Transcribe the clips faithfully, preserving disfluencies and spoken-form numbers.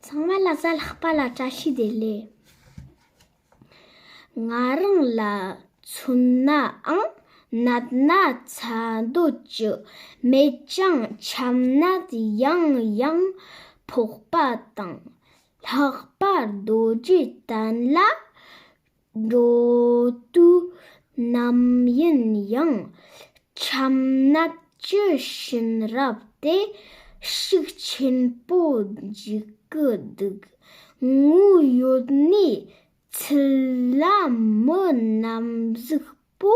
ཚང་མ་ལ་གཟའ་ལྷག་པ་ལ་བཀྲ་ཤིས་བདེ་ལེགས། ང་རང་ལ་མཚོན་ནའང་ནད་ན་ཚ་འདོད་ཀྱི་མེད་ཀྱང་ཆམ་ནད་ཡང་ཡང་ཕོག་པ་དང་། ལྷག་པར་རྡོ་རྗེ་གདན་ལ་འགྲོ་དུས་ནམ་ཡིན་ཡང་ཆམ་ནད་ཀྱི་བྱིན་རླབས་དེ་ཤུགས་ཆེན་པོ་འཇུག་གི་འདུག་ངོ་ཡོད་ནས་ཚུར་ལ་མི་ནམ་ཟིག་པོ་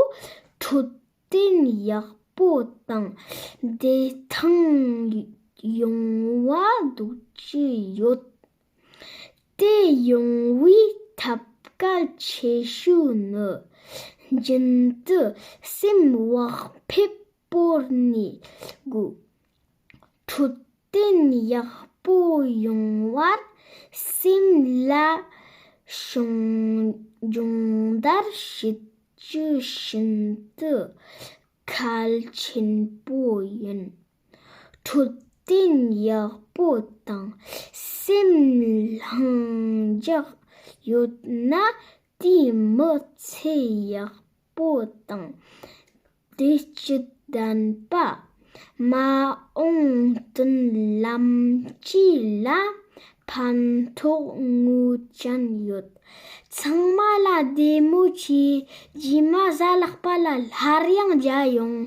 འཕྲོད་བསྟེན་ཡག་པོ་དང་བདེ་ཐང་ཡོང་བ་འདོད་ཀྱི་ཡོད། དེ་ཡོང་བའི་ཐབས་གལ་ཆེ་ཤོས་ནི་རྒྱུན་དུ་སེམས་བག་ཕེབས་བོར་ནས་དགོས། འཕྲོད་བསྟེན་ཡག་པོ་ཡོང་བར་སེམས་ལ་སྦྱོང་སྦྱོང་བརྡར་བྱེད་རྒྱུ་ཤིན་ཏུ་གལ་ཆེན་པོ་ཡིན། འཕྲོད་བསྟེན་ཡག་པོ་དང་སེམས་ལྷིང་འཇགས་ཡོད་ན་དེའི་མི་ཚེ་ཡག་པོ་དང་བདེ་སྐྱིད་ལྡན་པ། མ་འོངས་མདུན་ལམ་བཅས་ལ་ཕན་ཐོགས་ངེས་ཅན་ཡོད། ཚང་མ་ལ་བདེ་མོ་བྱོས། རྗེས་མ་གཟའ་ལྷག་པ་ལ་སླར་ཡང་མཇལ་ཡོང་།